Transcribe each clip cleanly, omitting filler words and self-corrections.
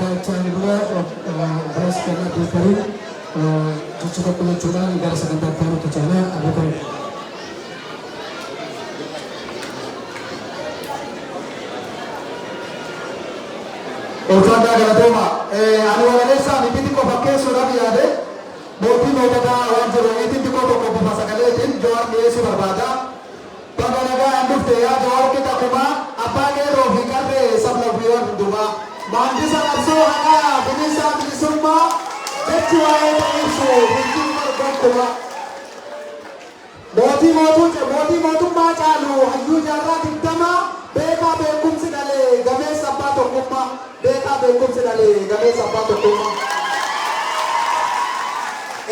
Sagantaa itti aanu dura obboleessi keenya Abdulkariim jecha tokko jechuudhaan gara sagantaa itti aanutti ceena. Abdulkariim. Ulfaadhaa, galatooma. Ani walaleessaa miti, xiqqoo fakkeessuudhaaf yaade. Mootii moototaa waan jiru itin xiqqoo tokko bifa sagaleetiin Jawaar dhiyeessuu barbaada. Baga nagaan dhufte yaa Jawaar qixa kumaa, abbaa qeerroo fi qarree sablammiiwwan hundumaa. Maandisa qabsoo haqaa, bineensaa bilisummaa, jechi waa'ee ta'e ibsu hin jiru gonkumaa. Mootii mootuu mootii mootummaa caalu, hayyuu jaarraa 20, beekaa beekumsi dhalee, gameessa abbaa tokkummaa, beekaa beekumsi dhalee, gameessa abbaa tokkummaa.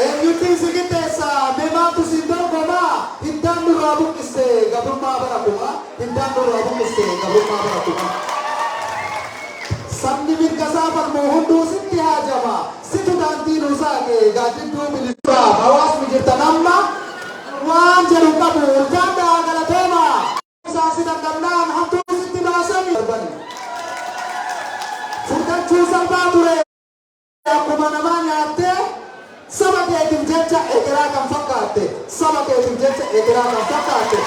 Eenyutti si qixxeessa mee, maaltu si dorgomaa? Hiddaan nurraa buqqiste gabrummaa bara kumaa, hiddaan nurraa buqqiste gabrummaa bara kumaa. Sabni mirga isaa falmu hunduu sitti haajama, situ daandii nu saaqe gaaddidduu bilisummaa. Hawaasni jirtan amma waan jedhu qabu, ulfaadhaa, galatooma. Isaan si dandamnaan hamtuu sitti baasanii furdachuu salphaa ture. Akkuma namaa nyaattee saba keetiif jecha egeraa kan fakkaatte, saba keetiif jecha egeraa kan fakkaatte,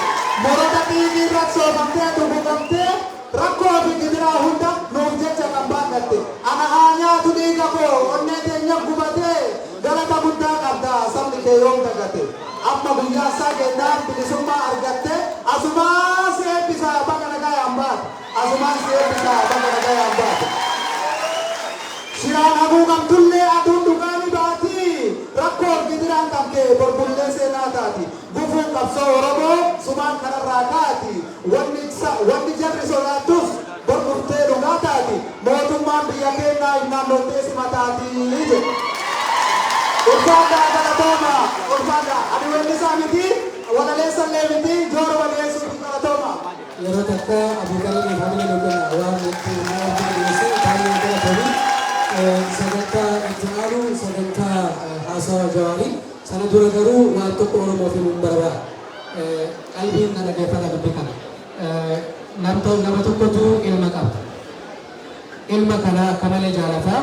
morota xiiqii irratti soofamtee dugugamtee, rakkoo fi gidiraa hunda nuuf jecha kan baadhatte, ana haa nyaatu dhiiga koo onnee teenya gubatee, galata guddaa qabda, sabni kee yoom dagate? Amma guyyaa isaa kennaan bilisummaa argatte. Asumaan si eebbisaa, baga nagaa baate. Asumaan si eebbisaa, baga nagaa baate. Shiraan haguugamtullee aduun dhugaa ni baati. Rakkoo gidiraan kan kee borbullee seenaa taati. Gufuun qabsoo Oromoo sumaan kanarraa kaati. Wanni jarri sodaattus bor dhuftee dhugaa taati. Mootummaan biyya keenyaa hin naannottee simataati jedhe. Ulfaadhaa, galatooma. Ulfaadhaa. Ani weellisaa miti, walaleessallee miti, jooruma dhiyeessuuf, galatooma. Yeroo takka Abdulkariim hamilee nu kenna waan itti nu dhiyeesse baay'ee galatoomii. Sagantaa itti aanu sagantaa haasawaa Jawaarii. Sana dura garuu waan tokko Oromoof himuun barbaada. Qalbiin na dhaggeeffata dubbii kana. Nama tokkotu ilma qaba. Ilma kana akka malee jaalata.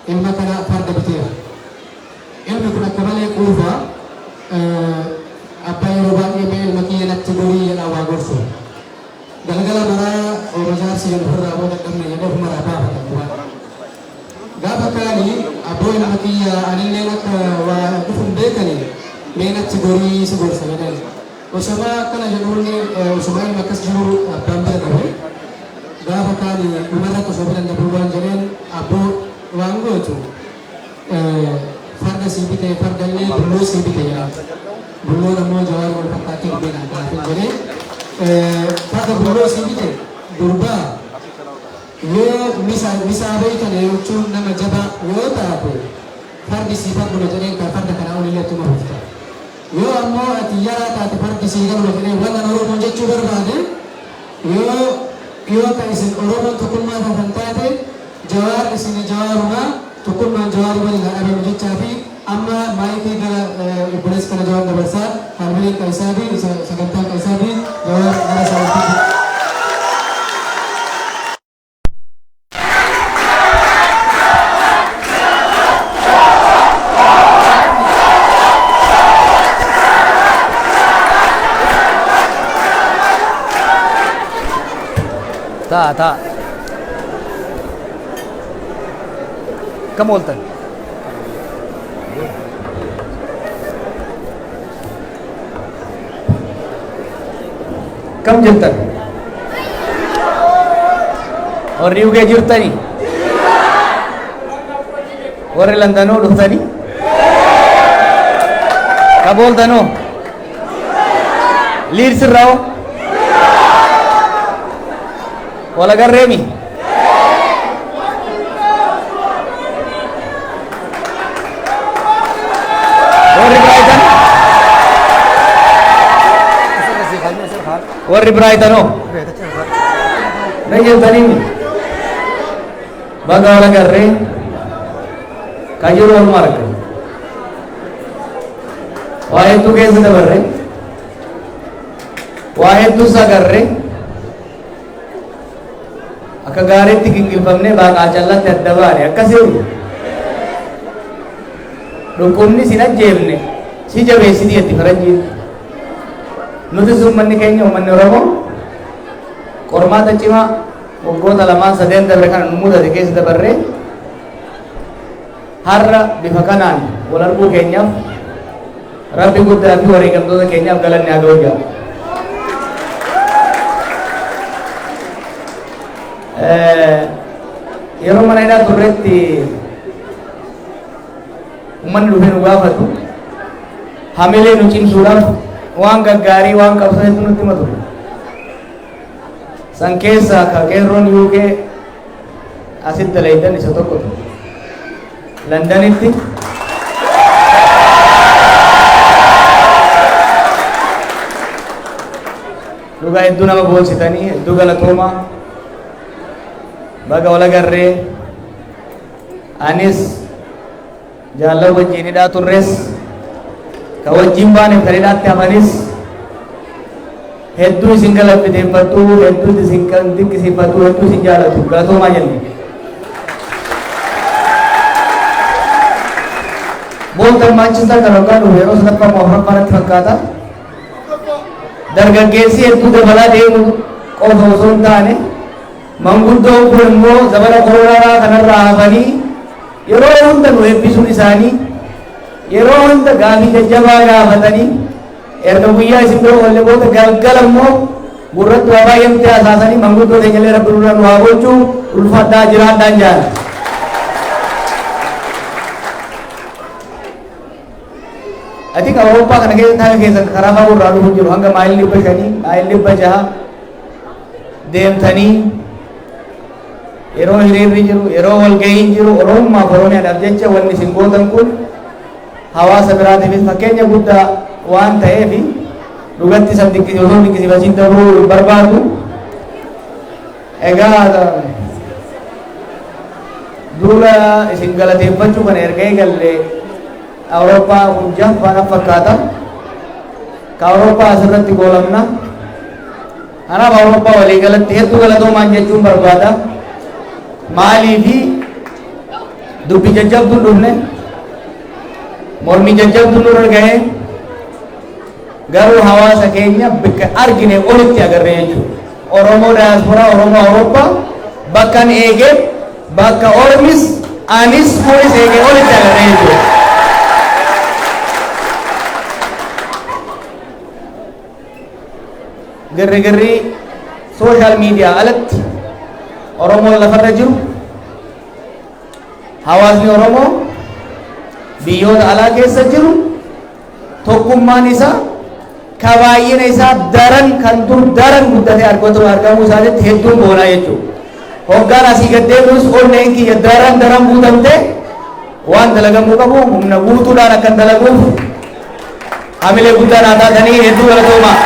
Ilma kana farda biteera. Ilmi kun akka malee quufa. Abbaa yeroo baay'ee "Mee ilma kiyya natti gorii" jedhaa waa gorsu. Galgala maraa yeroo jaarsi jedhu ofirraa booda dhabne jedhee ofumarraa baafata gurbaan. Gaafa kaanii, "Abboo, ilma kiyya, anilleen akka waa dhufu hin beekani, mee natti gorii si gorsa" jedheen. Osoma akkana jedhuun, osoma ilma akkas jiru abbaan bira dhabe. Gaafa kaanii dhumarratti osoo bira hin dhabuu waan jedheen, "Abboo, waan gootu farda sii bite, farda illee bulloo sii bite" jedha. Bulloon ammoo Jawaar wal fakkaatee dhufee kanaaf jedhee farda bulloo sii bite. Gurbaa, yoo misaa beeytan jechuun nama jabaa yoo taate, fardi sii farduma jedheen, kan farda kanaa olillee ittuma fufta. Yoo ammoo ati yaraa taate, fardi sii galuma jedheen. Wannan Oromoon jechuu barbaade, yoo ka isin Oromoon tokkummaa taatan taate, Jawaar isin Jawaarumaa, tokkummaan Jawaarii waliin haa dhabamu jechaa fi amma maayikii gara obboleessa kana Jawaar dabarsaa, haalbileen kan isaa fi sagantaan kan isaa fi Jawaar gara isaa. Taa taa. Akkam ooltan? Akkam jirtan? Warri UK jirtanii? Warri Londonoo dhuftanii? Kam ooltanoo? Leeds irraa hoo? Wal agarreemi? Warri Brighton? Warri Brighton hoo? Na jirtanii? Baga wal agarree, kan jiru waluma arga. Waa hedduu keessa dabarre. Waa hedduus agarre. Akka gaariitti gingilfamnee baaqaa callatti adda baane akkasii dhukkubni sin ajjeefne si jabeessiti jetti faranjiin. Nutis uummanni keenya, uummanni Oromoo, qormaata cimaa waggoota lamaan sadeen dabre kana nu mudate keessa dabarree har'a bifa kanaan wal arguu keenyaaf Rabbi guddaa fi wareegamtoota keenyaaf galanni haa ga'u jaa. Yeroo mana hidhaa turretti uummanni dhufee nu gaafatu, hamilee nu cimsuudhaaf waan gaggaarii, waan qabsoo hedduu nutti hima ture. San keessaa ka qeerroon UK asitti dalaydan isa tokko ture. Londanitti dhugaa hedduu nama boonsitanii, hedduu galatoomaa, baga wal agarree. Anis jaallan wajjin hidhaa turres, ka wajjin baaneef kan hidhaatti hafanis, hedduu isin galateeffadhu, hedduu isin dinqisiifadhu, hedduu isin jaalatu, galatoomaa jenne. Bolton Manchester kan hoggaa dhufu yeroo sadaffaa moo afuraffaa natti fakkaata. Dargaggeessi hedduu dabalaa deemu qofa osoo hin taane, manguddoon kun immoo zamana koronaa kanarraa hafanii yeroo hunda nu eebbisuun isaanii, yeroo hunda gaafii jajjabaa gaafatanii, erga guyyaa isin bira oolle booda galgala immoo gurratti waa baay'ee nutti hasaasanii, manguddoo keenyallee Rabbi nurra nu haa gochuu, ulfaadhaa, jiraadhaan jaala. I think Awurooppaa kana keessa haga keessan karaa fagoo irraa dhufu jiru, hanga maayilii 500, maayilii 600 deemtanii, yeroo hiriirri jiru, yeroo walgahiin jiru, Oromummaaf Oromiyaadhaaf jecha wanni isin gootan kun hawaasa biraatiifis fakkeenya guddaa waan ta'eef, dhugatti san osoo dinqisiifachiin dabruu hin barbaadu. Egaa duula isin galateeffachuu kana erga eegalle Awurooppaa kun jaffaa na fakkaata. Ka Awurooppaa asirratti goolamna. Kanaaf Awurooppaa waliigalatti hedduu galatoomaan jechuun barbaada. Maaliifi dubbi jajjabduun dhufne, mormii jajjabduun nurra gahee, garuu hawaasa keenya bakka argine olitti agarre jechuudha. Oromoo daayasporaa, Oromoo Awurooppaa bakkan eegee, bakka ormis anis kunis eegee olitti agarre jechuudha. Girri social media alatti Oromoon lafarra jiru, hawaasni Oromoo biyyoota alaa keessa jiru, tokkummaan isaa ka baay'ina isaa daran kan dur daran guddatee argatu argamuu isaatitti hedduun boonaa jechuudha. Hoggaan asii gad deebi'us onneen kiyya daran daran guutamtee waan dalagamuu qabu humna guutuudhaan akkan dalaguuf hamilee guddaa naa taatanii, hedduu galatoomaa.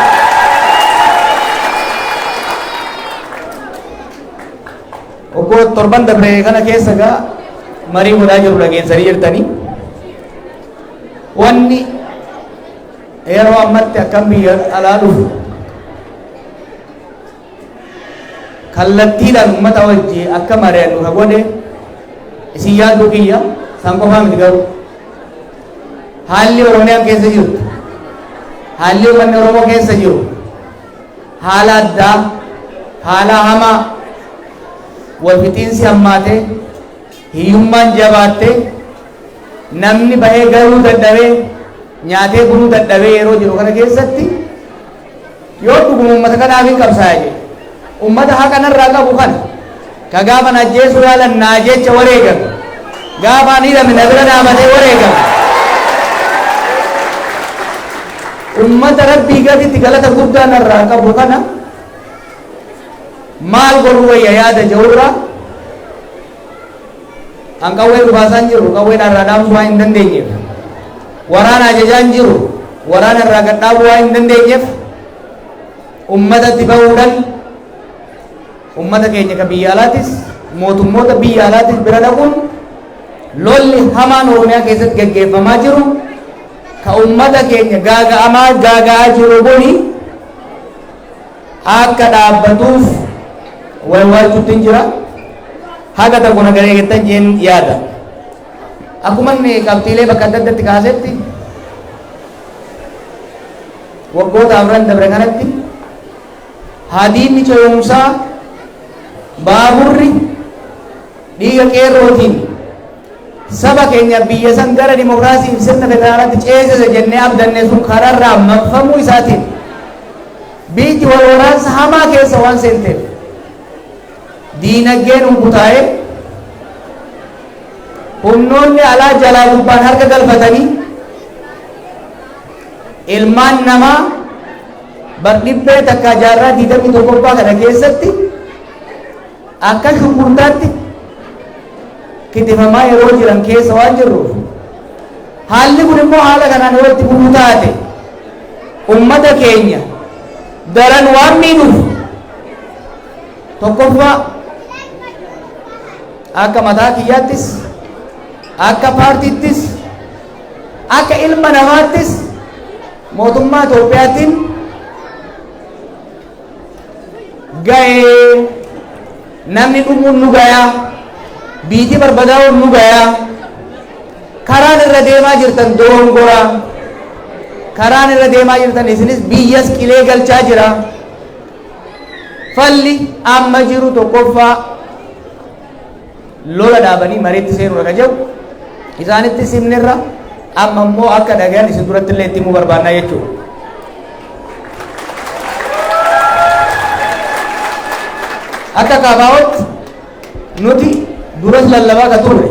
Oggoo torban dabre kana keessa gaa marii godhaa jiru dhageessanii jirtanii. Wanni yeroo ammatti akkam biyya alaa dhufu kallattiidhaan uummata wajji akka mari'annu ka godhe isin yaaduu kiyya san qofaa miti, garuu haalli Oromiyaan keessa jirtu, haalli uummanni Oromoo keessa jiru haala addaa, haala hamaa, walfixiinsi hammaatee, hiyyummaan jabaattee, namni bahee galuu dadhabee, nyaatee buluu dadhabee yeroo jiru kana keessatti, yoo dhuguma uummata kanaaf hin qabsaa'e jedhe, uummata haqa narraa qabu kana, ka gaafa na ajjeesuu yaalan naa jecha wareegame, gaafa ani hidhame na bira dhaabatee wareegame, ummata Rabbii gaditti galata guddaa narraa qabu kana maal godhuu wayya yaada jedhurraa, an qawwee dhufaasaan jiru qawweedhaan irraa dhaamsuu waan hin dandeenyeef, waraana ajajaan jiru waraana irraa gad dhaabuu waan hin dandeenyeef, ummatatti bahuudhaan ummata keenya ka biyya alaatis mootummoota biyya alaatis bira dhaquun, lolli hamaan Oromiyaa keessatti gaggeeffamaa jiru ka ummata keenya gaaga'amaa gaaga'aa jiru kuni akka dhaabbatuuf Waywaachuutti hin jira. Haga tokko na garee jettan jeen yaada. Akkuma inni qabxiilee bakka adda addatti kaasetti, waggoota afran dabre kanatti hadiinni ce'umsaa, baaburri dhiiga qeerrootiin saba keenya biyya san gara dimokiraasii fi sirna federaalaatti ceesise jennee abdanne sun kararraa maqfamuu isaatiin biyyi wal waraansa hamaa keessa waan seenteef, diinagdeen hunkutaa'ee, humnoonni alaa jalaa gubbaan harka galfatanii, ilmaan namaa bar dhibbee takka jaarraa 21ffaa kana keessatti akka shunkurtaatti kitifamaa yeroo jiran keessa waan jirruuf, haalli kun immoo haala kanaan yoo itti fufuu taate ummata keenya daran waan miidhuuf, tokkoffaa akka mataa kiyyaattis, akka paartiittis, akka ilma namaattis mootummaa Itoophiyaatiin ga'ee, namni dhumuun nu gayaa, biitii barbadaa'uun nu gayaa, karaan irra deemaa jirtan dogongoraa, karaan irra deemaa jirtan isinis biyyas qilee galchaa jira. Falli amma jiru tokkoffaa lola dhaabanii mariitti seenuudha ka jedhu isaanitti simnirra, amma immoo akka dhagayan isin duratti illee itti himuu barbaannaa jechuudha. Akka KFOtti nuti duras lallabaa ka turre,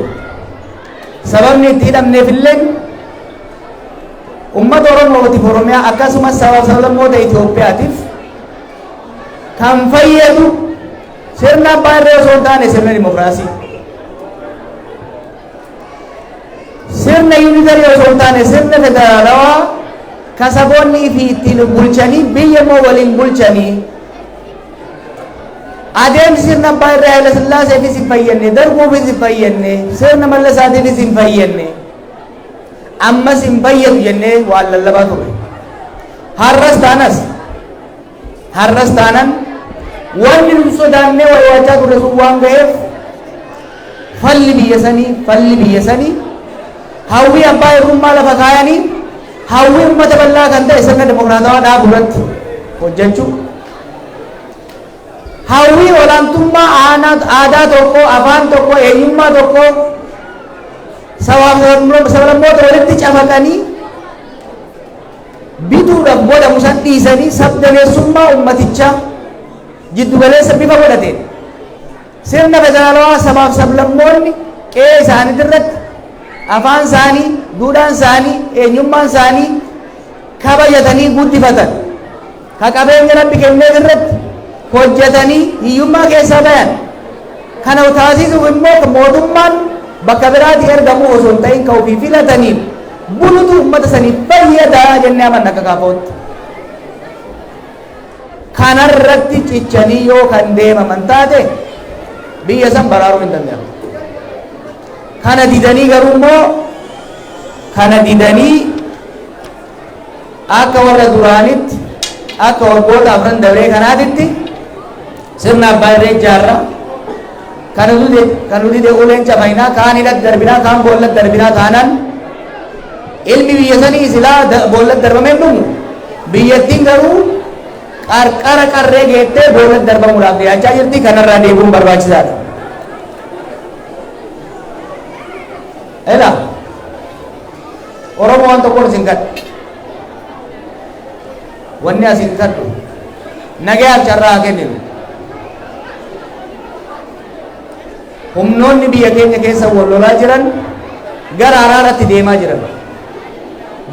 sababni itti hidhamneef illee ummata Oromootiif, Oromiyaa akkasumas saba sablammoota Itoophiyaatiif kan fayyadu sirna abbaa irree osoo hin taane sirna dimokiraasii. Sirna unitary osoo hin taane sirna federaalawaa ka saboonni fi ittiin bulchanii biyya immoo waliin bulchanii. Adeemsi sirna abbaa irree Haayila Sillaaseefis hin fayyadne, Darguufis hin fayyadne, sirna Mallasaatiifis hin fayyadne, ammas hin fayyadu jennee waan lallabaa turre. Har'as taanas, har'as taanan, wanni nu sodaannee waywaachaa turre sun waan ga'eef, falli biyya sanii hawwii abbaa irrummaa lafa kaayanii hawwii uummata bal'aa kan ta'e sirna dimokiraatawaa dhaabuu irratti hojjechuu, hawwii olaantummaa aadaa tokko, afaan tokko, eenyummaa tokko sabaaf sablammoota walitti cafaqanii bituudhaaf godhamu san dhiisanii sabdaneessummaa ummatichaa jiddugaleessa bifa godhateen sirna federaalawaa sabaaf sablammoonni qe'ee isaaniitti irratti afaan isaanii, duudhaan isaanii, eenyummaan isaanii kabajatanii guddifatan, ka qabeenya Rabbi kenneef irratti hojjetanii hiyyummaa keessaa bayan kana taasisuuf immoo mootummaan bakka biraatii ergamuu osoo hin ta'in ka ofii filataniin bulutu ummata saniif fayyadaa jennee amanna akka KFOtti. Kanarratti cichanii yoo kan deemaman taate biyya san baraaruu hin danda'amu. Kana didanii garuu immoo, kana didanii akka warra duraanitti, akka waggoota afran dabree kanaatitti sirna abbaa irree ijaarra, kan dide uleen cafaynaa, kaan hidhat darbinaa, kaan boollat darbinaa taanaan, ilmi biyya sanii silaa boollat darbamee dhumu, biyyattiin garuu qarqara qarree geettee boollat darbamuudhaaf dhiyaachaa jirti. Kanarraa deebi'uun barbaachisaadha. Ela Oromoo, waan tokkoon isin kadhu, wanni asin kadhu nagayaaf carraa haa kenninu. Humnoonni biyya keenya keessa wal lolaa jiran gara araaratti deemaa jiran.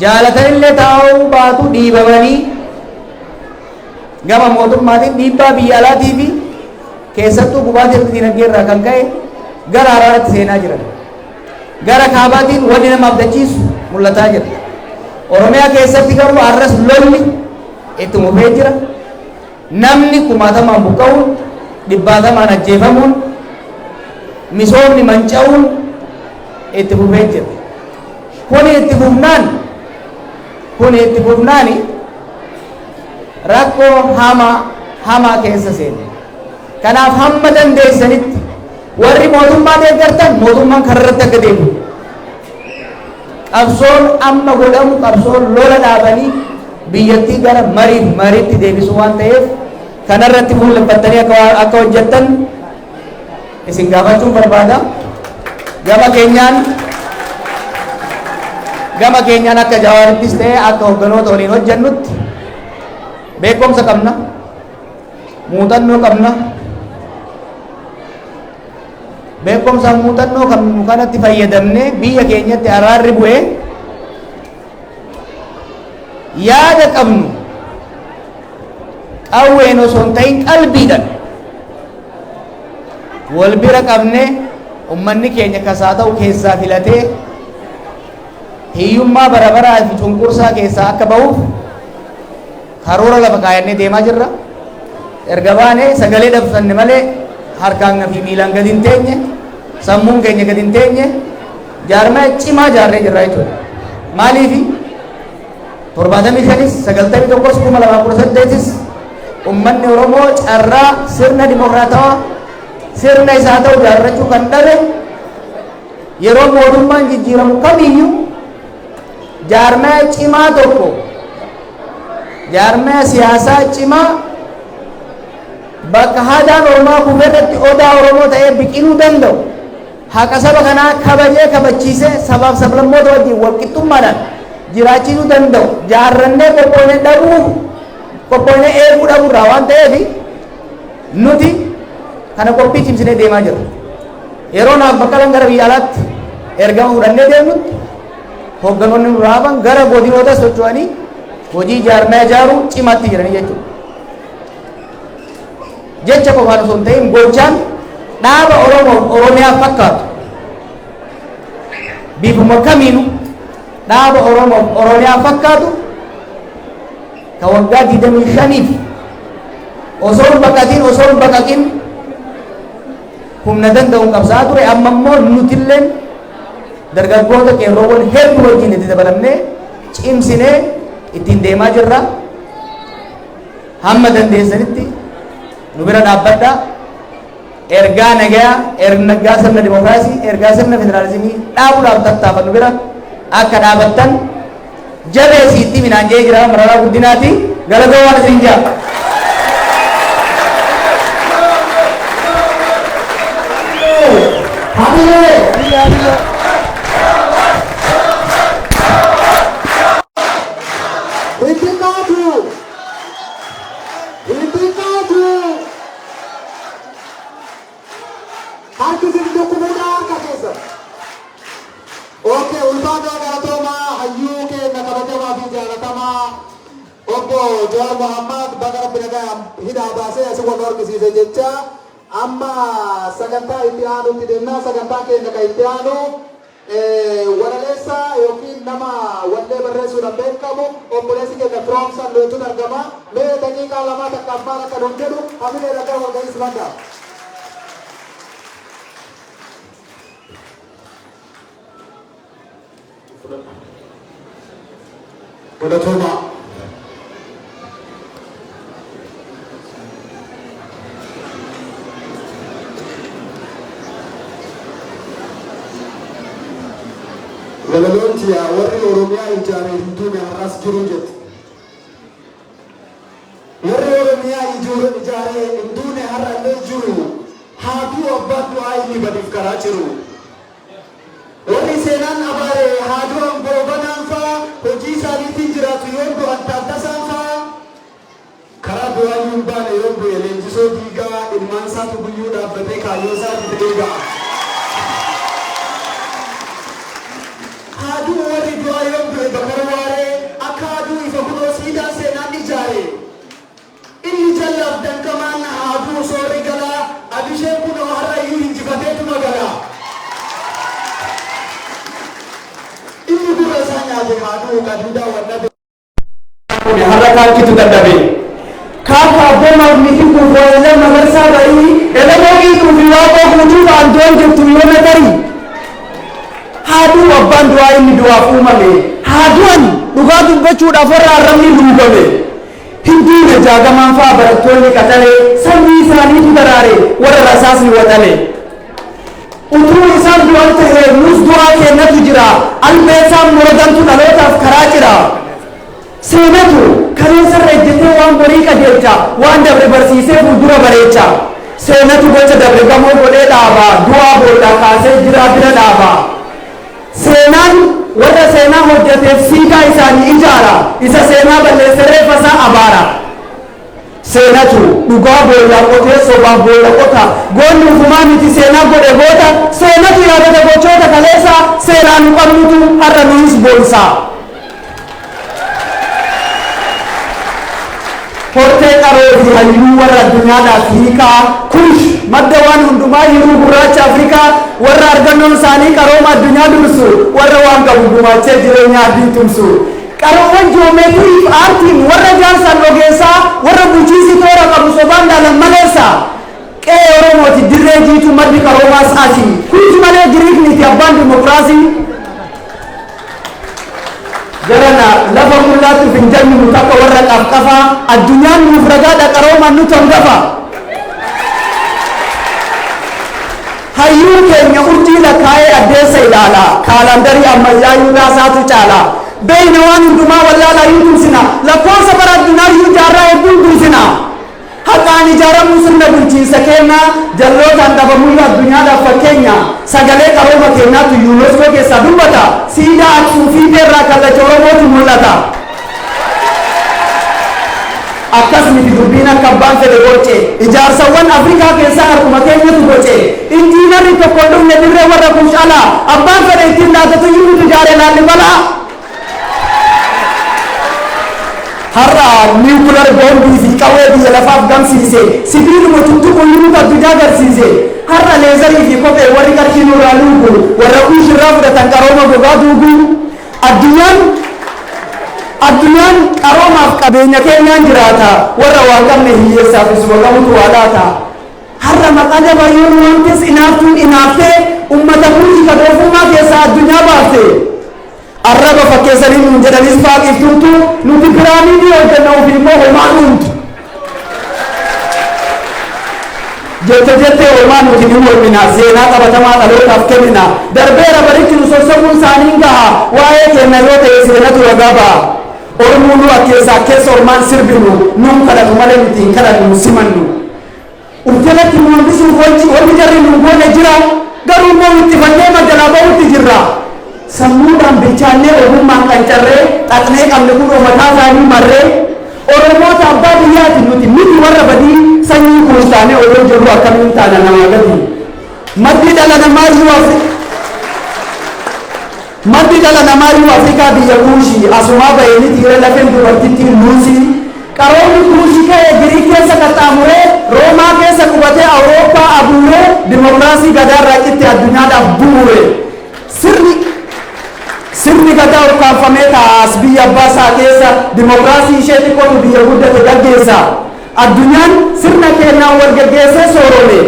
Jaalatanillee taa'uu baatu, dhiibamanii gama mootummaatiin dhiibbaa biyya alaatii fi keessattuu gubaatii dinagdee irraa kan ka'e gara araaratti seenaa jiran. Gara kaabaatiin wanni nama abdachiisu mul'ataa jira. Oromiyaa keessatti garuu har'as lolli itti fufee jira. Namni kumaatamaan buqqa'uun, dhibbaatamaan ajjeefamuun, misoomni manca'uun itti fufee jira. Kuni itti fufnaani rakkoo hamaa hamaa keessa seene. Kanaaf hamma dandeessanitti warri mootummaa deeggartan mootummaan kararratti akka deemu. Qabsoon amma godhamu qabsoon lola dhaabanii biyyattii gara mariif mariitti deebisuu waan ta'eef kanarratti fuulleffattanii akka hojjettan isin gaafachuun barbaada. Gama keenyaan akka Jawaarittis ta'e akka hogganoota waliin hojjennutti beekumsa qabna, muuxannoo qabna. Beekumsa muuxannoo qabnu kanatti fayyadamnee biyya keenyatti araarri bu'ee yaada qabnu qawween osoo hin ta'in qalbiidhaan wal bira qabnee ummanni keenya kasaa ta'u keessaa filatee hiyyummaa bara baraa fi cunqursaa keessaa akka ba'uuf karoora lafa kaayannee deemaa jirra. Erga baanee sagalee dhabsanne malee harkaan fi miilaan gadi hin teenye, sammuun keenya gadi hin teenye, jaarmaa cimaa jaarree jirra jechuudha. Maaliifi 75s, 91s, 2018s ummanni Oromoo carraa sirna dimokiraatawaa, sirna isaa ta'u jaarrachuu kan dhabe, yeroo mootummaan jijjiiramu kamiyyuu jaarmaa cimaa tokko, jaarmaa siyaasaa cimaa bakka haadaan ormaa kufeerratti odaa Oromoo ta'ee biqiluu danda'u, haqa saba kanaa kabajee kabachiisee sabaaf sablammoota wajjin walqixxummaadhaan jiraachisuu danda'u jaarrannee qophoonee dhabuu, qophoonee eeguu dhabuurraa waan ta'eef nuti kana qophii cimsinee deemaa jirra. Yeroo naaf Baqqalan gara biyya alaatti ergama fudhannee deemnutti hoogganoonni nurraa hafan gara godinoota socho'anii hojii jaarmaa ijaaruu cimaatti jiranii jechuudha. Jecha qofaan osoo hin ta'in gochaan dhaaba Oromoof Oromiyaa fakkaatu, bifuma kamiinuu dhaaba Oromoof Oromiyaa fakkaatu ka waggaa 25f osoo hin baqatin, osoo hin baqaqin humna danda'uun qabsaa'aa ture, amma immoo nutilleen dargaggoota qeerroowwan hedduu wajjin itti dabalamnee cimsinee ittiin deemaa jirra. Hamma dandeessanitti nu bira dhaabbadhaa. Ergaa nagayaa, ergaa sirna dimokiraasii, ergaa sirna federaalizimii dhaabuudhaaf tattaafannu bira akka dhaabattan jabeesiitti minaan jee jira Mararaa Guddinaati. Galatoo waan isin jaa. Hamilee! Hin xiqqaatu! Hin xiqqaatu! Harki isin dhukkubuudha harka keessa. Okay, ulfaataa galatoomaa hayyuu keenya kabajamaa fi jaalatamaa obbo Jawaar Mohammad, baga Rabbi nagaan hidhaa baasee asii wal argisiise jecha amma sagantaa itti aanutti deemnaa. Sagantaa keenya kan itti aanu walaleessaa yookiin nama wallee barreessuudhaan beekamu obboleessi keenya Firoomsaan Leencuun argama. Mee daqiiqaa 2 takkaaf maal akka nuun jedhu hamilee ragaa walga'ii simadhaa. Galatoomaa. Walaloon tiyaa warri Oromiyaa ijaare hin duune, har'as jiru jetti. Warri Oromiyaa ijaare hin duune, har'allee jiru. Haa du'u abbaan du'aa inni badiif karaa jiru. Warri seenaan abaare haa du'an Goobanaan faa, hojii isaaniitiin jiraatu yoon du'an Taattasaan faa. Karaa du'aayyuu hin baane yoon du'e Leenjisoo Diigaa, ilmaan isaatu guyyuu dhaabbatee kaayyoo isaatiif eegaa. Haa du'u warri du'aa yoon du'e Bakar Waaree, akka aduu ifa kunoo siidaan seenaan ijaare. Inni jallaaf danqamaan haa du'u Soorri Galaa, Abisheen kunoo har'ayyuu injifateetuma gala. Inni gurra isaa nyaate haa du'u Qadiidaa Wandhabe. Har'a kaakkitu dadhabe. Kaaka abboomaaf miti kuufaa Magarsaa Barii, Elemoo Qiixuu fi Waaqoo Guutuu fa'aan du'an jirtu yoona tarii. Haa du'u abbaan du'aa inni du'aaf uumame. Haa du'an dhugaa dubbachuudhaaf warra arrabni luugame. Hin duune Jaagamaan faa barattoonni qaxalee, sanyii isaaniitu daraare warra rasaasni waxale. Utuu isaan du'an tahee nus du'aa keennatu jira, albee isaan morodantu dhalootaaf karaa cira. Seenatu kaleessarra ejjetee waan borii qajeelcha, waan dabre barsiisee fuuldura bareecha. Seenatu gocha dabre gamoo godhee dhaaba, du'aa boollaa kaasee jiraa bira dhaaba. Seenaan warra seenaa hojjateef siidaa isaanii ijaara, isa seenaa balleesse reeffa isaa abaara. Seenatu dhugaa boollaa qotee sobaaf boolla qota, goonni ufumaa miti seenaa godhe goota. Seenatu yaadata gochoota kaleessaa, seenaa nu qabnutu har'a nuyis boonsa. Hortee qaroo fi hayyuu warra addunyaadhaaf hiikaa, Kuush, madda waan hundumaa hiruu gurraacha Afrikaa, warra argannoon isaanii qarooma addunyaa dursu, warra waan qabu gumaachee jireenya ardii tumsu. Qaroowwan ji'oomeetirii fi aartiin warra ijaarsaan ogeessaa, warra bulchiinsi toora qabu sobaan dhaalan maleessa. Qe'ee Oromooti dirree jiituu maddi qaroomaas asi. Kuush malee Giriik miti abbaan dimokiraasii. Jarana lafa qullaatti uf hin jennu nuti akka warra qafqafaa, addunyaan nuuf ragaadha qaroomaan nutu hangafa. Hayyuun keenya urjii lakkaa'ee addeessa ilaala, kaalaandarii ammayyaayyuu naasaatu caala. Beeyna waan hundumaa wallaalaayyuu tumsina, lakkoofsa bara addunaayyuu jaarraa hedduun dursina. Haqaan ijaaramuu sirna bulchiinsa keennaa, jallootaan dhabamuyyuu addunyaadhaaf fakkeenya. Sagalee qarooma keennaatu Yuuneeskoo keessaa dubbata, siidaa Aksuum fiixeerraa kallacha Oromootu mul'ata. Akkas miti dubbiin akka abbaan fedhe borce, ijaarsawwan Afrikaa keessaa harkuma keenyatu boce. Injiinarri tokko hin dhufne dirree warra Kuush alaa, abbaan fedhe ittiin dhaadatuyyuu nutu ijaare Laallibalaa. Har'a niwukilar boombii fi qawwee biyya lafaaf gamsiise, sibiiluma tuttuqu nutu addunyaa garsiise. Har'a leezarii fi kophee warri qarshii nurraa luugu, warra Kuush irraa fudhatan qarooma gogaa duugu. Addunyaan qaroomaaf qabeenya keenyaan jiraata, warra waan qabne hiyyeessaaf isuma qabutu waa laata. Har'a maqaa dabaa yoo nu waamtes inaaftuun inaaftee, ummata Kuushi ka doofummaa keessaa addunyaa baafte. Arraba fakkeessanii nuun jedhanis faaqiif tumtu, nuti piraamiidii hojjenna ofii immoo homaa nuumtu. Jette jettee homaa nuti ni mormina, seenaa qabatamaa dhalootaaf kennina. Darbeera barichi nu sossobuun isaanii gaha, waa'ee keenya yoo ta'e seenatu ragaa ba'a. Ormuu nu akkeessa akkeessa ormaan sirbinu, nuun kadhatu malee nuti hin kadhannu hin simannu. Uf jalatti nu hambisuuf wanni jarri nu goone jira, garuu immoo wixxifannee majalaa ba'utti jirra. Sammuudhaan bilchaannee ogummaan qancarree, xaxnee qabne kunoo mataa isaanii marree. Oromoota abbaa biyyaati nuti miti warra badii, sanyii Kuush taanee odoo jirru akkamiin taana namaa gadi. Maddi dhala namaayyuu Afri Maddi dhala namaayyuu Afrikaa biyya Kuushi, asumaa ba'e mitiire lafeen dubartittiin Luusii. Qaroomni Kuushi ka'e Giriik keessa qaxxaamuree, Roomaa keessa qubatee Awurooppaa abuuree, dimokiraasii gadaarraa citte addunyaadhaaf bu'uure. Sirni Sirni gadaa ukkaamfamee taa'a as biyya abbaa isaa keessa, dimokiraasii ishee xiqqootu biyya guddate gaggeessa. Addunyaan sirna keennaan wal geggeessee soorome.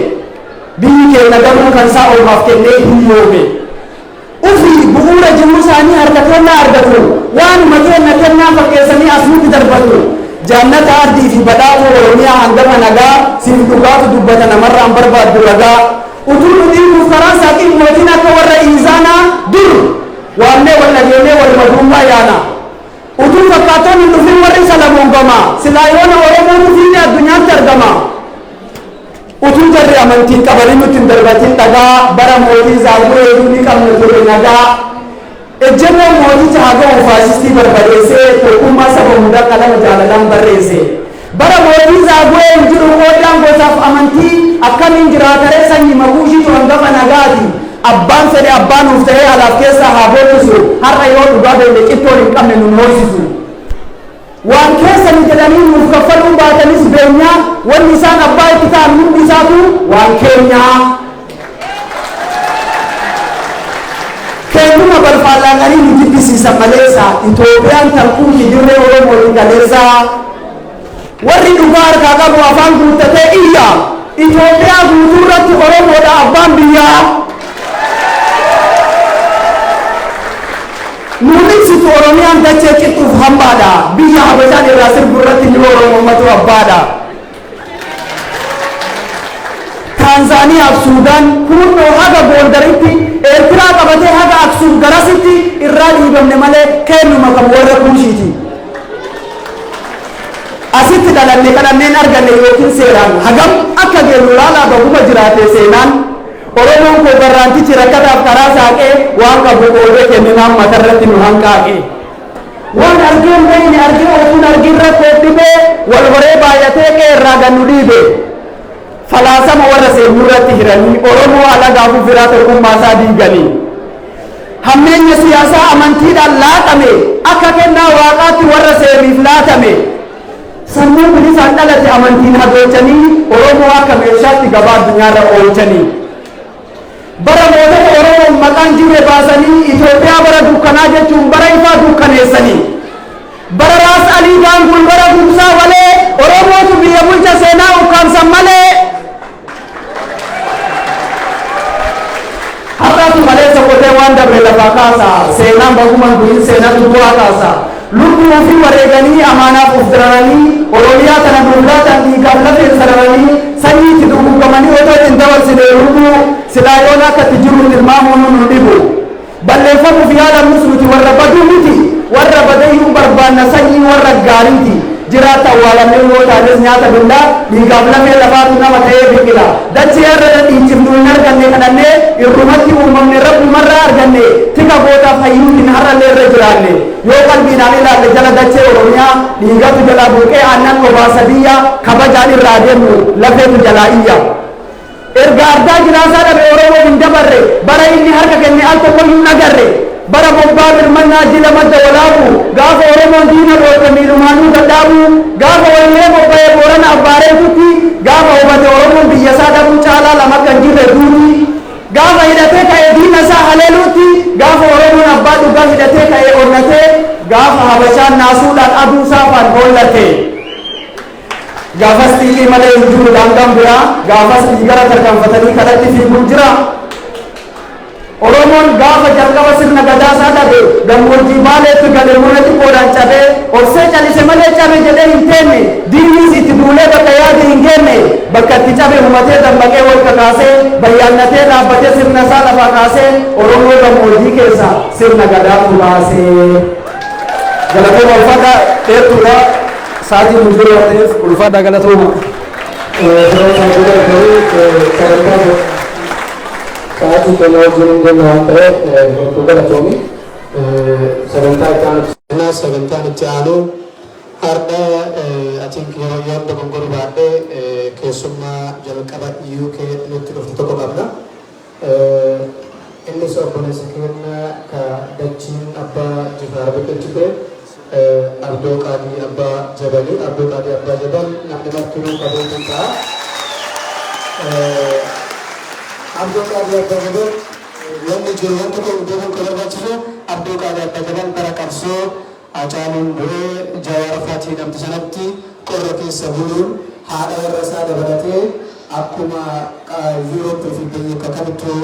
Biyyi keenna garuu kan isaa ormaaf kennee hiyyoome. Ufii bu'uura jiruu isaanii harka keennaa argatu, waanuma keenna kennaa fakkeessanii as nutti darbatu. Jaannata ardii fi badhaatuu Oromiyaa hangafa nagaa, siif dhugaatu dubbata namarraan barbaaddu ragaa. Utuu nu dhiibuuf karaa saaqiin mootiin akka warra Iizaanaa dur waamnee wal dhageennee waluma duukaa yaana. Utuu fakkaattoon hin dhufin warri Salamoon gamaa, silaa yoona Oromootu fiixee addunyaatti argama. Utuu jarri amantiin qabanii nutti hin darbatin dhagaa, bara mootii Zaaguwee iyyuu ni qabna turre nagaa. Ejjennoon mooticha haa ga'u faashistii barbadeessee, tokkummaa saba hundaa qalama jaalalaan barreesse. Bara mootii Zaaguwee hin jiru qooddaan gosaaf amantii, akkamiin jiraataree sanyima Kuushitu hangafa nagaati. Abbaan fedhe abbaa nuuf ta'ee alaaf keessaa haa bookkisu, har'a yoo dhugaa beekne cittoon hin qabne nun hoosisu. Waan keessani jedhanii nuuf kaffaluu baatanis beenyaa, wanni isaan abbaa itti ta'an hundi isaatu waan keenyaa. Keenyuma balfaan laaqanii nu jibbisiisan maleessa, Itoophiyaan tan Kuushi dirree Oromooti kaleessa. Warri dhugaa harkaa qabu afaan guuttatee iyya, Itoophiyaa guutuurratti Oromoodha abbaan biyyaa. Nuun ibsitu jirtu Oromiyaan dachee qixxuuf hambaadha. Biyya Habashaan irraa sirbu irratti ni Oromommatu abbaadha. Taanzaaniyaaf Suudaan kunnoo haga Goondaritti, Eertiraa qabatee haga Aksuum garasitti irraa dhiibamne malee kennuma kan warra Kuushiiti. Asitti dhalanne kadhanneen arganne yookiin seeraan hagam akka geenyu laalaa baguma jiraate seenaan. Oromoon koo barraantichi rakkataaf karaa saaqee waan qabu qoodee kenninaan matarratti nu hanqaaqe. Waan argee hin beekne argee otuun argin rakkoof dhibee wal horee baay'atee qe'ee irraa gannu dhiibe. Falaasama warra seenyurratti hiranii Oromoo alagaafuu firaa tokkummaa isaa diiganii. Hammeenya siyaasaa amantiidhaan laaqame akka kennaa waaqaatti warra seemiif laatame. Sammuu bilisaan dhalate amantiin hadoolchanii Oromoo akka meeshaatti gabaa addunyaarra oolchanii. Bara mootota Oromoon maqaan jirre baasanii Itoophiyaa bara dukkanaa jechuun bara ifaa dukkaneessanii. Bara Raas Alii Gaangul bara Gugsaa Walee Oromootu biyya bulcha seenaa ukkaamsan malee. Har'aatu maleessa qotee waan dabre lafaa kaasa. Seenaan bagumaan du'in seenatu bu'aa kaasa. Lubbuu ofii wareeganii amaanaaf of dararanii Oromiyaa tana nuuf laatan dhiigaaf lafeen sararanii sanyii itti duguuggamanii otoo ittiin dabarsine lubbuu silaa yoona akka itti jiru tilmaamuun nu dhibu. Balleeffamuuf yaalamus nuti warra baduu miti, warra badayyuun barbaanna sanyii warra gaariiti. Jiraata awwaalamee yoo taanes nyaata billaa dhiigaaf lafee lafaatu nama ta'ee biqila. Dachee irra dhiichifnu hin arganne kadhannee irrumatti uumamne rabbumarraa arganne tika gootaaf hayyuutiin har'allee irra jiraanne. Yoo qalbiidhaan ilaalle jala dachee Oromiyaa dhiigatu jalaa burqee aannan obaasa biyya kabajaan irraa deemu lafeetu jalaa iyya. Erga ardaa jiraasaa dhabe Oromoo hin dabarre, bara inni harka kenne al tokkoyyuu hin agarre. Bara bobbaa birmannaa jila madda walaabu, gaafa Oromoon diina dhoorte miilumaanuu gadhaabu, gaafa wallee bobba'ee Boorana Abbaareetutti, gaafa hubate Oromoon biyya isaa dhabuu caalaa lama akka hin jirre duuti. Gaafa hidhatee ka'ee diina isaa haleeluutti, gaafa Oromoon abbaa dhugaa hidhatee ka'ee onnatee, gaafa Habashaan naasuudhaan aduu saafaan hollate. Gaafas xiiqii malee hin jiru daangaan biraa, gaafas dhiigara tarkaanfatanii kadhatti fiiguun jira. Oromoon gaafa jalqaba sirna gadaa isaa dhabe gammoojjii Baaleetti gale murna xiqqoodhaan cabee obsee calise malee cabe jedhee hin teenne, diinnis itti duulee bakka yaade hin geenne, bakka itti cabe hubatee dammaqee wal kakaasee bayyaannatee dhaabbatee sirna isaa lafaa kaasee Oromoo gammoojjii keessa sirna gadaatu baasee. Galatooma, ulfaadhaa, dheertuudha. Sa'aatiin nu jiru waan ta'eef ulfaadhaa, galatooma. Firoota bira garuu sagantaa sa'aatii keenya wajjin hin deemne waan ta'eef hedduu galatoomi. Sagantaa itti aanu seenaa sagantaan itti aanu har'a I think yeroo yoon dogongoruu baadhee keessummaa jalqaba UK nutti dhuftu tokko qabna. Innis obboleessa keenya ka dachiin abbaa Jifaar biqilchite, Abdoo Qaadii Abbaa Jabalii. Abdoo Qaadii Abbaa Jabal namni martinuu qabuun kun ta'a. Abdoo Qaadii Abbaa Jabal wanni jiru wanti kun beekuun kan barbaachisu, Abdoo Qaadii Abbaa Jabal bara qabsoo Hacaaluun du'ee Jawaar Faatii hidhamte sanatti qorra keessa buluun haadha warra isaa dabalatee akkuma Yuurooppii fi biyya kamittuu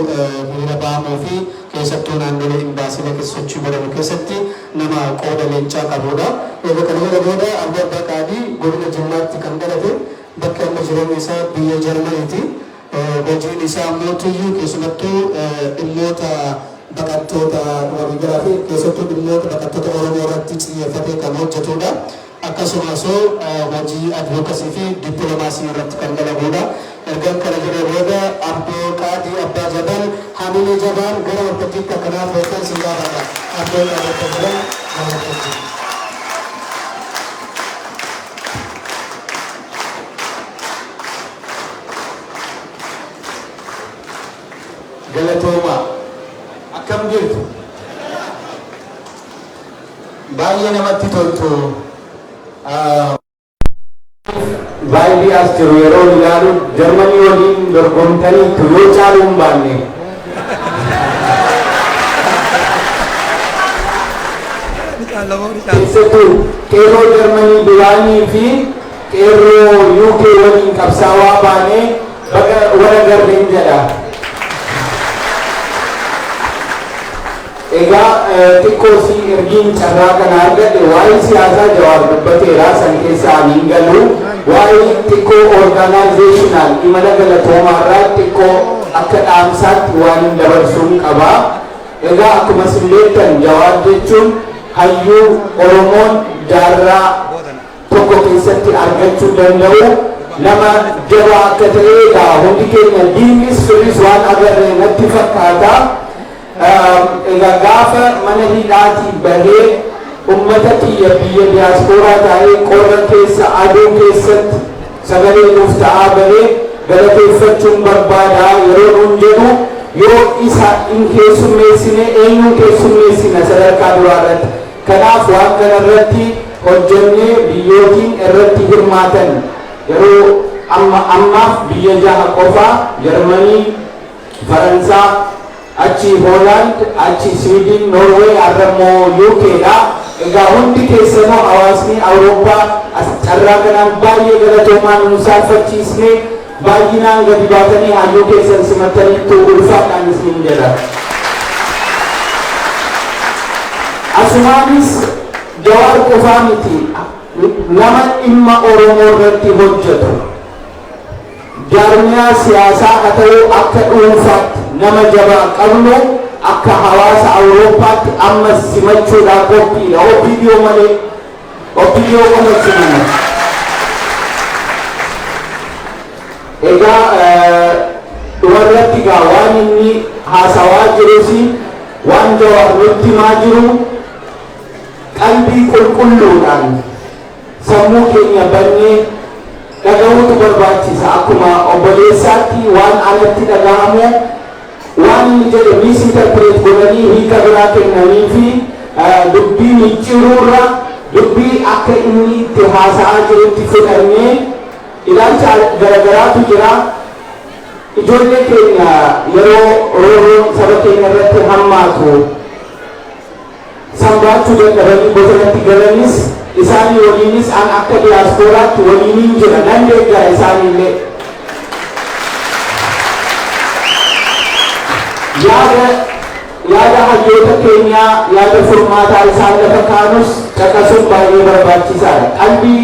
hiriira ba'amuu fi keessattuu naannolee imbaasiilee keessa sochii godhamu keessatti nama qooda leencaa qabudha. Egaa kana hunda booda Abdoo Abbaa Qaadii godina Jimmaatti kan dhalate, bakki amma jireenya isaa biyya Jarmaniiti. Hojiin isaa mootiyyuu keessumattuu dhimmoota baqattoota waliigalaa fi keessattuu dhimmoota baqattoota Oromoo irratti xiyyeeffatee kan hojjetudha. Akkasumas hojii advocacy fi dippiloomaasii irratti kan dalagudha. Ergan kana jedhee booda Abdoo Qaadii Abbaa Jabal hamilee jabaan gara waltajjiitti akkanaaf hooggan sin gaafadha. Abdoo Qaadii Abbaa Jabal gara waltajjiitti. Galatooma. Akkam jirtu? Baay'ee namatti toltu. Vibe as jiru yeroo ilaalu Jarmanii waliin dorgomtaniitu yoo caaluu hin baanne. Keessattuu qeerroo Jarmanii duraanii fi qeerroo UK waliin qabsaawaa baanee baga wal agarreen jedha. Egaa xiqqoosii ergiin carraa kana argadhe, waa'ee siyaasaa Jawaar dubbateera, san keessa ani hin galu. Waa'ee xiqqoo organizational imala galatoomaarraa xiqqoo akka dhaamsaatti waan hin dabarsuun qaba. Egaa akkuma isin beektan, Jawaar jechuun hayyuu Oromoon jaarraa tokko keessatti argachuu danda'u, nama jabaa akka ta'e egaa hundi keenya diinnis firris waan agarre natti fakkaata. Egaa gaafa mana hidhaatii bahee ummata kiyya biyya diyaaspooraa taa'ee qorra keessa, aduu keessatti sagalee nuuf ta'aa bahee galateeffachuun barbaada yeroo nuun jedhu, yoo isa hin keessummeessine eenyuun keessummeessina sadarkaa duraa irratti? Kanaaf waan kana irratti hojjennee biyyootiin irratti hirmaatan yeroo amma ammaaf biyya jaha qofaa: Jarmanii, Faransaa, achi Hoolaand, achi Siwiidin, Noorweey, har'a immoo UK dha. Egaa hundi keessanuu hawaasni Awurooppaa as carraa kanaan baay'ee galatoomaa. Nun saalfachiisne, baay'inaan gadi baatanii hayyuu keessan simattaniittu, ulfaadhaan isiniin jedha. Asumaanis Jawaar qofaa miti, nama dhimma Oromoo irratti hojjetu, jaarmiyaa siyaasaa haa ta'u akka dhuunfaatti nama jabaa qabnu akka hawaasa Awurooppaatti ammas simachuudhaan qophiidha. OPDO malee, OPDO qofa simanna. Egaa dhumarratti egaa waan inni haasawaa jirus, waan Jawaar nutti himaa jiru, qalbii qulqulluudhaan sammuu keenya bannee dhagahuutu barbaachisa. Akkuma obboleessaatti waan anatti dhagahamu, waan inni jedhe misinterpret godhanii hiika biraa kennanii fi dubbii micciiruurra, dubbii akka inni itti haasa'aa jirutti fudhannee, ilaalcha garagaraatu jira. Ijoollee keenya yeroo roorroon saba keenya irratti hammaatu sanbaachuu dadhabanii bosonatti galanis, isaanii waliinis an akka diyaaspooraatti waliinin jira, nan deeggara isaaniillee. Yaada hayyoota keenyaa, yaada furmaataa isaan lafa kaanus caqasuun baay'ee barbaachisaadha. Qalbii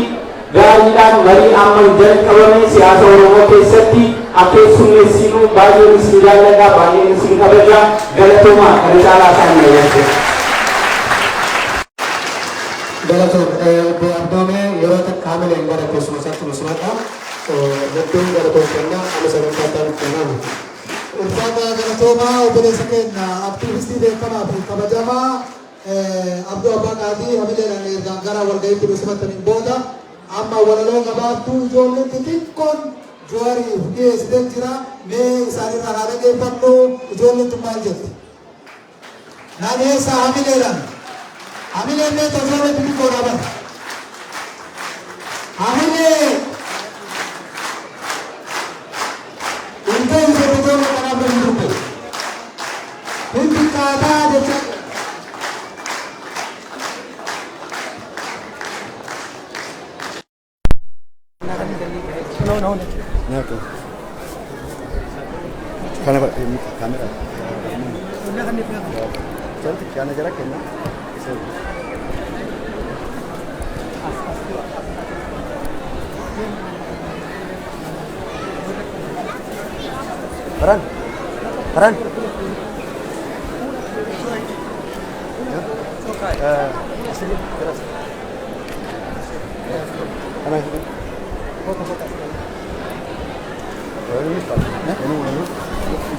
gaariidhaan marii amma jalqabame siyaasa Oromoo keessatti akka keessummeessinu baay'een isin jaalladha, baay'een isin kabaja, galatoomaa. Kana caalaa isaan hin. Galatoom obbo Abdoomee, yeroo takka hamileen gara teessuma isaatti nu simadha. Hedduun galatoom kenna, amma sagantaa ta'an kennamu. Ulfaata galatoomaa obboleessa keenya aktiivistii beekamaa fi kabajamaa Abduu Abbaa Qaadii, hamileedhaan ergaan gara walga'iitti nu simattaniin booda amma walaloo gabaabduu ijoolleen xixiqqoon Jawaariif dhiyeessitee jira. Mee isaanirraa haa dhaggeeffannu, ijoolleen tun maal jetti? Naa dhiyeessaa hamileedhaan. Hamileen mee ijoollee xixiqqoodhaa bara. Hamilee! Hin ta'u jedhu, ijoollee kanaaf namni turte. Hin xiqqaataa jecha. Kamera. Kana jara kenna. Farhan. Farhan. Eh, keras. Kana itu.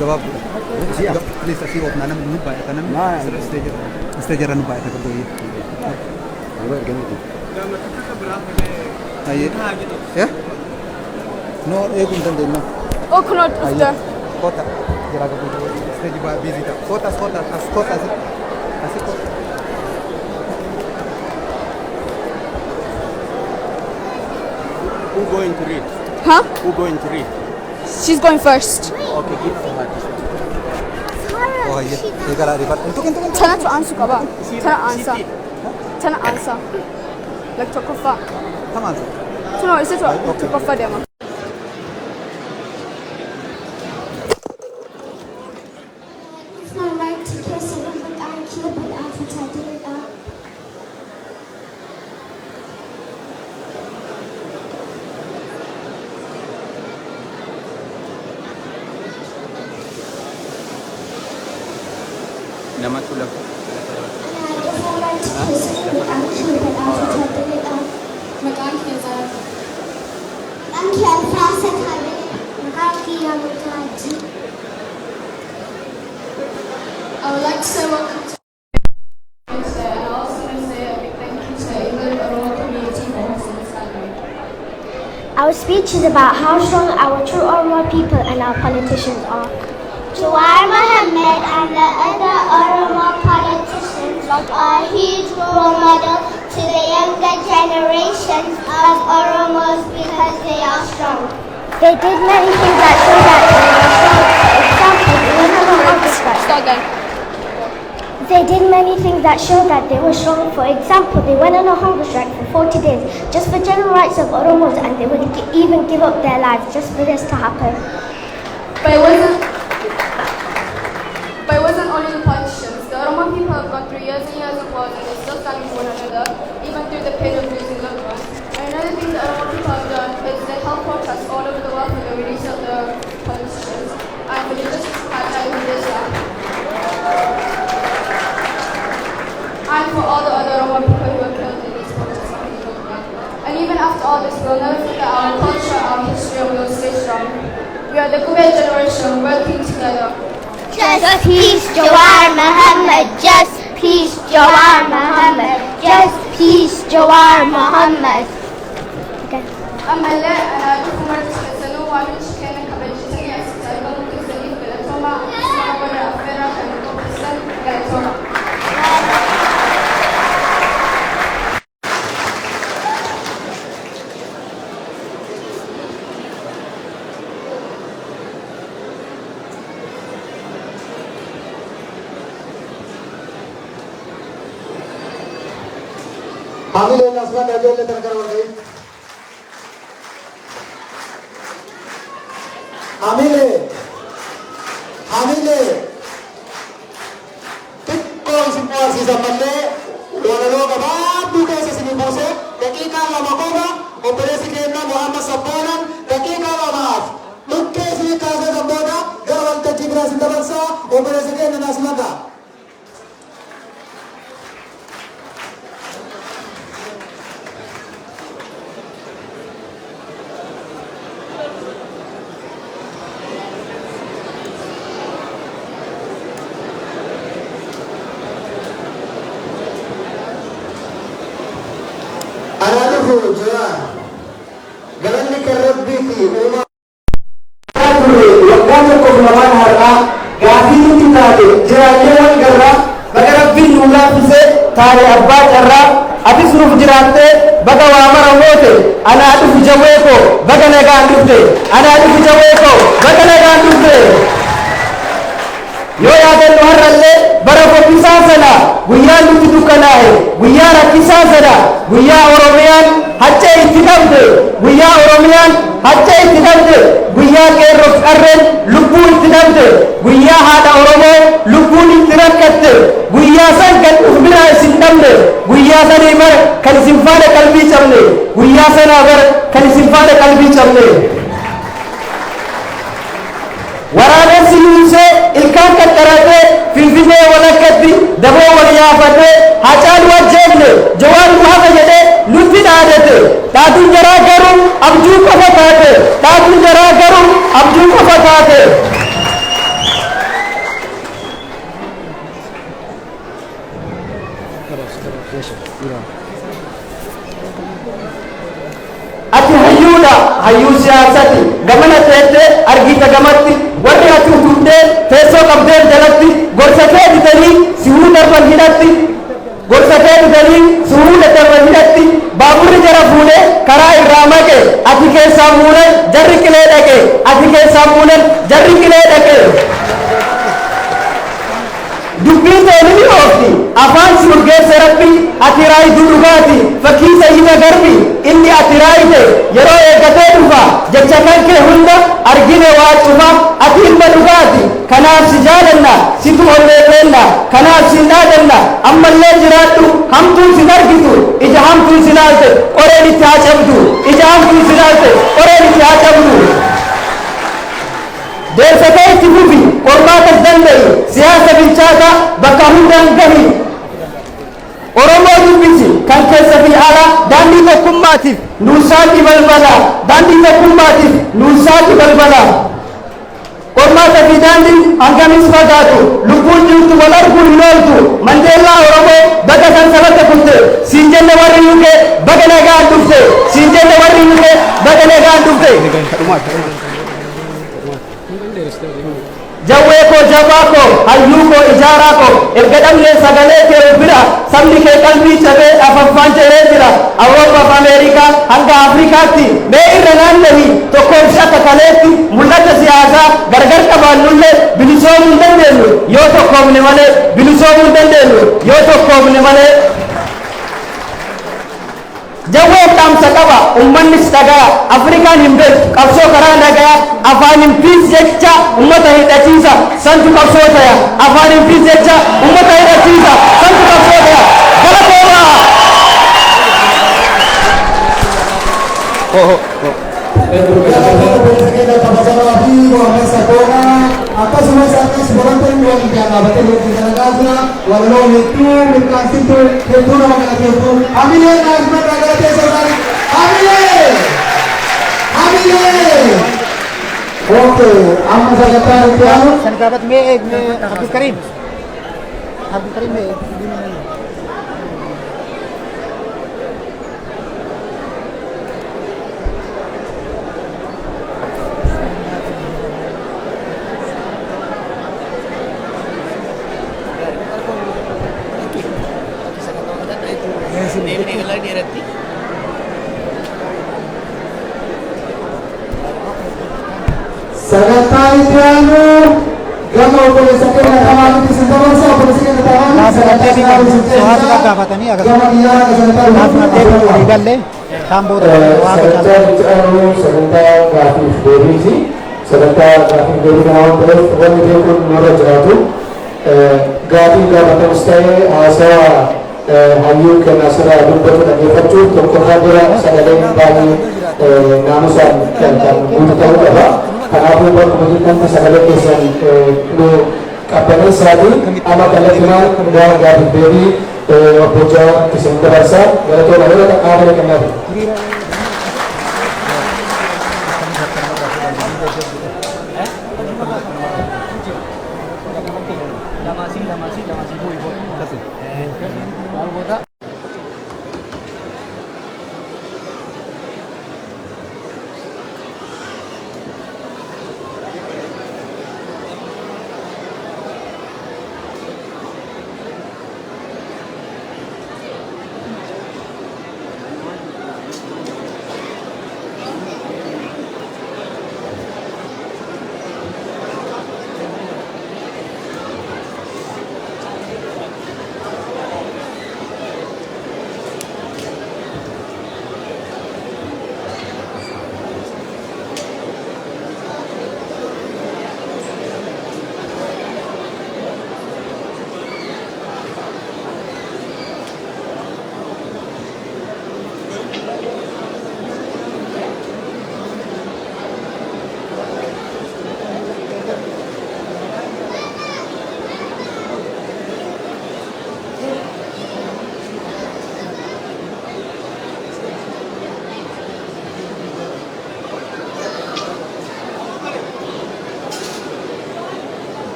Gabaabduudha. Please, asii oofnaa, namni nu baay'ata, namni isteejarra nu baay'ata gabooyyee. Ayyee. Eh? No, eeguu hin dandeenyu. Oh, kunoo dhufte. Kota. Jira gabooyyee. Isteeji busy ta'a. Kota, as kota, as kota, asi. Asi kota. Who going to read? Huh? Who going to read? She's going first. Okay, give to her this one. Oh, ayyee. Eegala ariifadha. Intu intu intu. Tanatu aansu qaba. Tana aansa. Tana aansa. Like tokkoffaa. Come on. Tunoo isitu tokkoffaa deema. It's my right to kiss him, but I can't. Maqaan kee Zara. Maqaan kee Alfaasa Kaabee. Maqaan kiyya Murtaajii. I would like to say welcome to today, and I also want to say a big thank you to the England Oromo community for hosting this gathering. Our speech is about how strong our true Oromo people and our politicians are. Jawar Mohammed and the other Oromo politicians are a huge role model to the younger generations of Oromos because they are strong. They did many things that show that they are strong. For example, they went on a hunger strike. Start again. They did many things that showed that they were strong. For example, they went on a hunger strike for 40 days just for general rights of Oromos, and they would even give up their lives just for this to happen. But it wasn't only the politicians. The Oromo people have gone through years and years of wars and they're still standing for one another, even through the pain of losing loved ones. And another thing the Oromo people have done is they held protests all over the world for the release of the politicians and for the justice for Hachalu Hundessa and for all the other Oromo people who were killed in these protests in Ethiopia. And even after all this, we'll never forget our culture, our history, and we'll stay strong. We are the Qubee generation working together. Just peace, Jawar Muhammad. Just peace, Jawar Muhammad. Just peace, Jawar Muhammad. Okay. Ammallee anaa dhufu marti keessanuu waamichi keenya kabajitanii asitti argamuu keessaniif galatooma, akkasuma warra affeerraa kan nu qopheessan galatooma. Hamileen asmaan ijoollee tana gara walga'ii. Hamilee. Hamilee. Xiqqoo isin bohaarsiisan malee walaloo gabaabduu keessa isinii buusee daqiiqaa 2 qofa obboleessi keenya Muhammad Sabboonan daqiiqaa 2f dhukkee isinii kaasee san booda gara waltajjii biraa isin dabarsaa. Obboleessi keenya naas makaa. Anaa dhufu jira. Galanni kan Rabbiiti uumaa turre waggaa tokkoof lamaan har'aa gaafii nutti taate jiraannee wal garraa. Baga Rabbiin nuu laaffisee taane abbaa carraa, atis nuuf jiraattee baga waa mara moote. Anaa dhufu jawwee koo, baga nagaan dhufte. Anaa dhufu jawwee koo, baga nagaan dhufte. Yoo yaadannu har'allee bara fokkisaa sana, guyyaa nutti dukkanaa'e, guyyaa rakkisaa sana, guyyaa Oromiyaan haccee itti dhabde, guyyaa Oromiyaan haccee itti dhabde, guyyaa qeerroof qarreen lubbuu itti dhabde, guyyaa haadha Oromoo lubbuun itti rakkatte, guyyaa san kan uf biraa isin dhabne, guyyaa sanii bara kan isin faana qalbii cabne, guyyaa sanaa bara kan isin faana qalbii cabne. Waraabessi yuusee ilkaan qaqqaratee Finfinnee walakkatti daboo wal yaafatee "Hacaaluu ajjeefne, Jawaar nu hafa" jedhee nutti dhaadate. Dhaatuun jaraa garuu abjuu qofa taate. Dhaatuun jaraa garuu abjuu qofa taate. Ati hayyuudha, hayyuu siyaasati. Gamana teettee argita gamatti warri ati utubdee teessoo qabdeen jalatti gorsa kee bitanii si darban hidhatti, gorsa kee bitanii si darban hidhatti. Baaburri jara fuudhee karaa irraa maqe, ati keessaa muunan jarri qilee dhaqe, ati keessaa muunan jarri qilee dhaqe. Dubbiin ta'e ni oofti afaan si urgeesse Rabbi. Ati raayituu dhugaati, fakkii sayyida garbi. Inni ati raayite yeroo eeggatee dhufa, jecha kan kee hunda argine waa cufa. Ati ilma dhugaati, kanaaf si jaalanna, situ onnee keenna, kanaaf si dhaadanna. Ammallee jiraadhu, hamtuun sin argitu. Ija hamtuun si laalte qoreen itti haa cabdu, ija hamtuun si laalte qoreen itti haa cabdu. Deemsa kee itti fufi, qormaatas danda'i, siyaasa bilchaataa bakka hundaan gahi. Oromoo dubbisi kan keessa fi ala, daandii tokkummaatiif nuun saaqi balbala, daandii tokkummaatiif nuun saaqi balbala. Qormaata fi daandiin hangamis fagaatu, lubbuun jirtu wal arguun hin ooltu. Mandeellaa Oromoo, baga sansalata kutte siin jenne warri UK, baga nagaan dhufte siin jenne warri UK, baga nagaan dhufte. Jawwee koo, jabaa koo, hayyuu koo, ijaaraa koo, erga dhabnee sagalee kee bira sabni kee qalbii cabee afaffaan jedhee jira. Awurooppaa fi Ameerikaa hanga Afrikaatti mee irra naannahi, tokkoomsi akka kaleetti. Mul'ata siyaasaa gargar qabaannullee, bilisoomuu hin dandeenyu yoo tokkoomne malee, bilisoomuu hin dandeenyu yoo tokkoomne malee. Jawween dhaamsa qaba, ummannis dhagaa. Afrikaan hin beektu qabsoo karaa nagaa. Afaanin peace jecha ummata hidhachiisa, santu qabsoo taya. Afaanin peace jecha ummata hidhachiisa, santu qabsoo taya. Galatoomaa. Kabajamaa fi Mohaammed Sakoonaa, akkasumas akkas barattoonni waliin dhaabatee wajjin dalagaa jira. Walaloo hedduu mirkaansitu, hedduu nama galateeffu. Hamilee naasmarraa galateessa isaanii. Hamilee! Hamilee! Okay, amma sagantaan itti aanu. Sanitabat mee mee Abdul Karim. Abdul Karim mee. Sagantaan itti aanu gama obboleessa keenya tamaamitti isin dabarsa. Obboleessa keenya tamaamitti sagantaa itti aanu isin Sohaati ceesisa. gaafatanii Gama biyyaa sagantaa akkasumas walii galle kaan booda waan Sagantaa itti aanu sagantaa gaafiif deebiiti. Sagantaa gaafiif deebii kana waan ta'eef, wanni beekuun nurra jiraatu, gaafii gaafatamus ta'ee haasawaa hayyuu kennaa sirraa dubbatu dhaggeeffachuuf, tokkoffaa dura sagaleen baay'ee naamusaan kan guutu ta'uu qaba. Kanaafuu bakkuma jirtanitti sagalee keessan nu qabbaneessaati amma kallattimaan gara gaafiif deebii obbo Jawaar isin dabarsa. Galatooma, yeroo qaama kennaaf.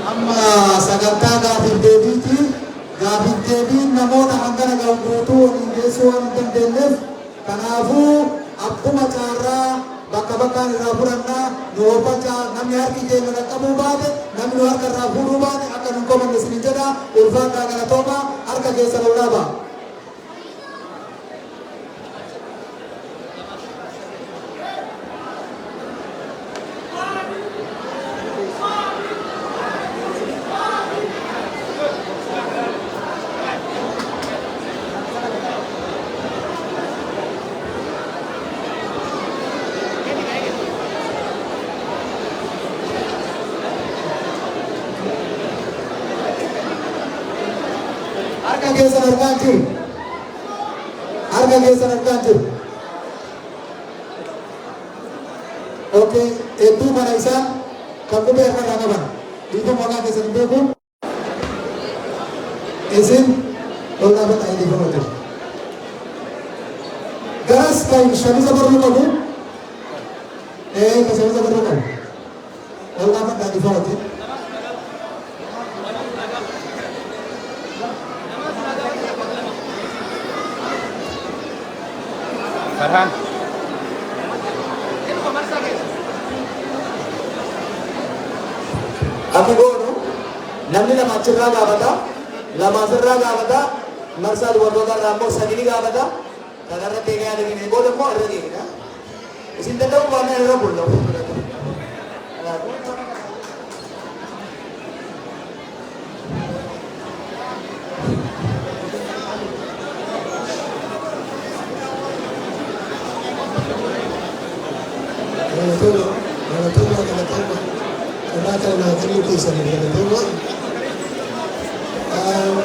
Amma sagantaa gaafiif deebiiti. Gaafiif deebiin namoota hangana gahu guutuu waliin geessuu waan hin dandeenyeef, kanaafuu akkuma caarraa bakka bakkaan irraa fudhannaa nu oofachaa. Namni harki keenya dhaqqabuu baate, namni nu harka irraa fuudhuu baate, akka nu hin komanne isinin jedha. Ulfaadhaa, galatoomaa, harka keessa ol dhaabaa. Harka keessan argaan jiru. Harka keessan argaan jiru. Okay, hedduu kana isaan kan qubee irraa qaban. Dhiifama, maqaa keessan hin beeku. Isin ol dhaabadhaa, dhiifama jiru. Garas kan shamisa barruu qabu. Kan shamisa barruu qabu. Ol dhaabadhaa, dhiifama jiru. Farhan. Akka goonu namni lama achirraa gaafata, lama asirraa gaafata, marsaa dubartoota irraa immoo sadi ni gaafata. Kanarra deemee yaadamee booda immoo irra deemina. Isin danda'u baannaan irra bulla. Galatooma, galatooma, galatooma. Carraa kana naa kennuu keessaniif galatooma.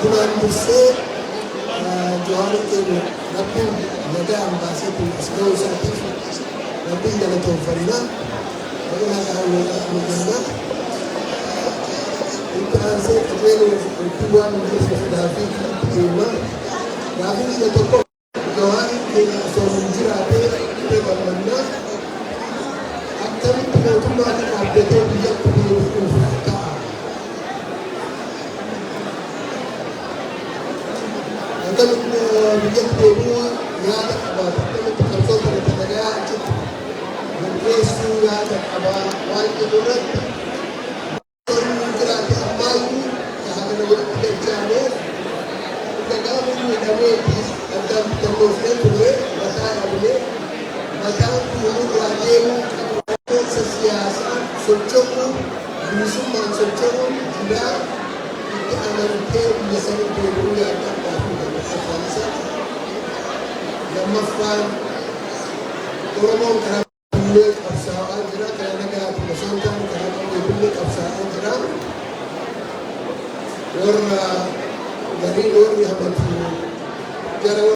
Duraan dursee Jawaariin keenya Rabbiin nagaan baaseetiin as ga'uu isaatiif Rabbiin galatoonfanna. Baga nagaan nu jenna. Itti aansee qajeeluuf itti waan jiruuf gaafii itti deema. Gaafiin ija tokko, Jawaariin keenya osoo hin jiraatee itti gammannaa. Akkamitti mootummaa kana abdatee biyyatti deebi'uuf ta'a? Akkamitti biyyatti deebi'uu yaada qabaata? Akkamitti qabsoo kana dalagaa achitti gaggeessuu yaada qabaa? Waan jedhu irratti inni jiraate ammaayyuu kana walitti galchaaneef gaafa inni hidhameetis addaan bitannoofnee turre, mataa dhabnee, mataan kun nurraa deemuu qabu. Keessa siyaasaa socho'uu, bilisummaan socho'uu jiraa, itti amantee biyya sanii deebi'uu yaadda gaafii tokkoffaan isaa. Lammaffaan, Oromoon karaa billee qabsaa'aa jira, karaa nagaatiin osoo hin taane karaa qawwee billee qabsaa'aa jira. Warra gariin warri hamatu jara